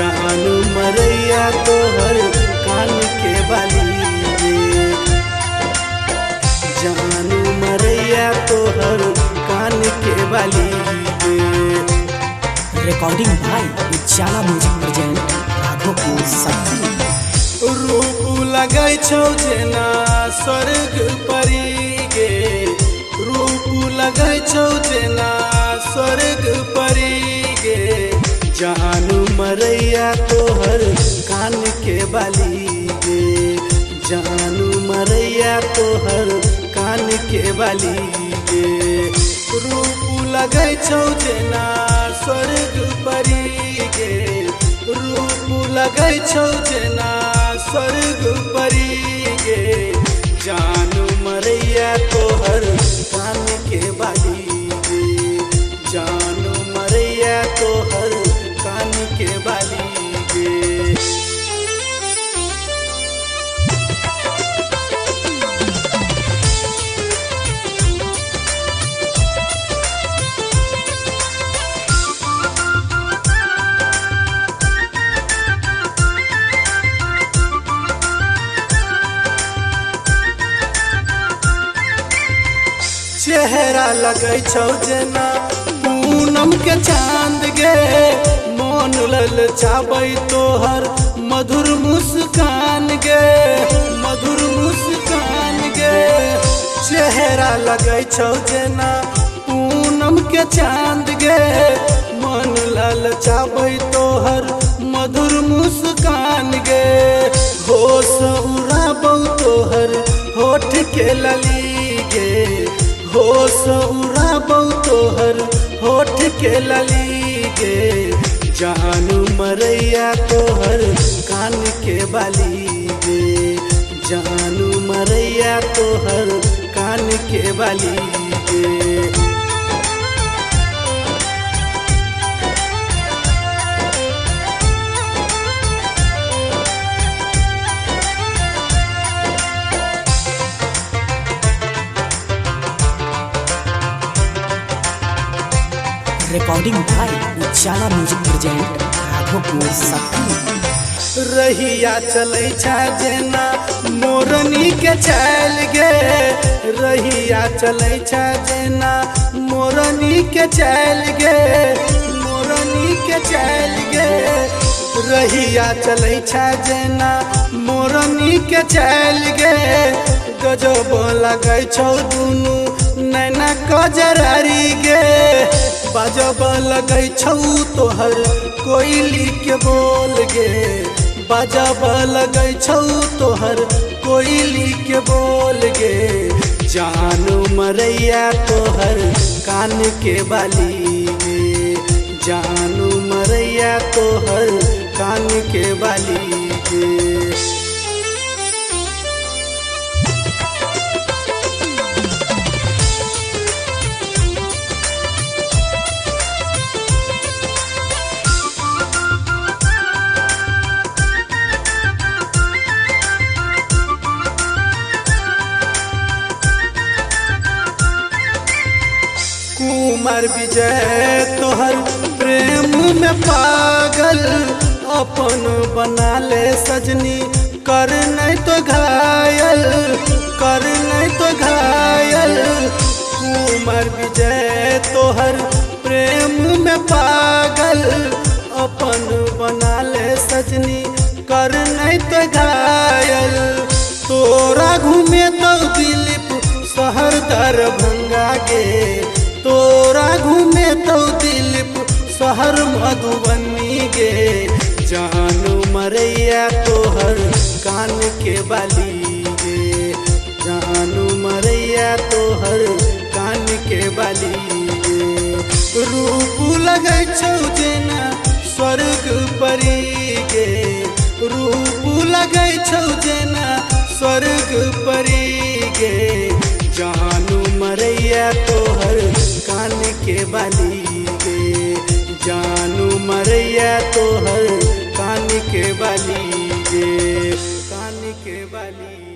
जान मरैया तोहर कान के बाली गे, जान मरैया तोहर कान के बाली गे। Recording by Ujjwala music present Raghopur Sakri. रूप लगै छौ जेना स्वर्ग परी गे, रूप लगै छौ जेना स्वर्ग परी गे, जान मरैया तोहर कान के बाली गे, जान मरैया तोहर कान के बाली गे। रूप लगै छौ जेना स्वर्ग परी गे, रूप लगै छौ जेना स्वर्ग परी गे, जान मरैया तोहर कान के बाली गे, जान मरैया तोहर कान के बाली गे। चेहरा लगै छौ जेना पूनम के चांद गे, मोन ललचाबै तोहर मधुर मुस्कान गे, मधुर मुस्कान गे। चेहरा लगै छौ जेना पूनम के चांद गे, मन ललचाबै तोहर मधुर मुस्कान गे। होश उड़ाबौ तोहर होठ के लली गे, होश उड़ाबौ तोहर होठ के लली गे, जान मरैया तोहर कान के बाली गे, जान मरैया तोहर कान के बाली गे। Recording by Ujjwala music present Raghopur Sakri. रहिया चलै छै जेना मोरनी के चैल गे, रहिया चलै छै जेना मोरनी के चैल गे, मोरनी के चैल गे। रहिया चलै छै जेना मोरनी के चैल गे, गजब लगै छौ दुनू नैना कजरारी गे, बाजब लगै छौ तोहर कोयली के बोल गे, बाजब लगै छौ तोहर कोयली के बोल गे, जान मरैया तोहर कान के बाली गे, जान मरैया तोहर कान के बाली गे। कुमार विजय तोहर प्रेम में पागल, अपन बना ले सजनी कर नहीं तो घायल, कर नहीं तो घायल। कुमार विजय तोहर प्रेम में पागल, अपन बना ले सजनी कर नहीं तो घायल। तोरा घूमे तो दिलीप शहर दरभंगा गे, तोरा घूमे तो दिलीप शहर मधुबनी गे, जान मरैया तोहर कान के बाली गे, जान मरैया तोहर कान के बाली गे। रूप लगै छौ जेना स्वर्ग परी गे, रूप लगै छौ जेना स्वर्ग परी गे, जान मरैया तोहर कान के बाली गे, जानू मरैया तोहर कान के बाली गे, कान के बाली।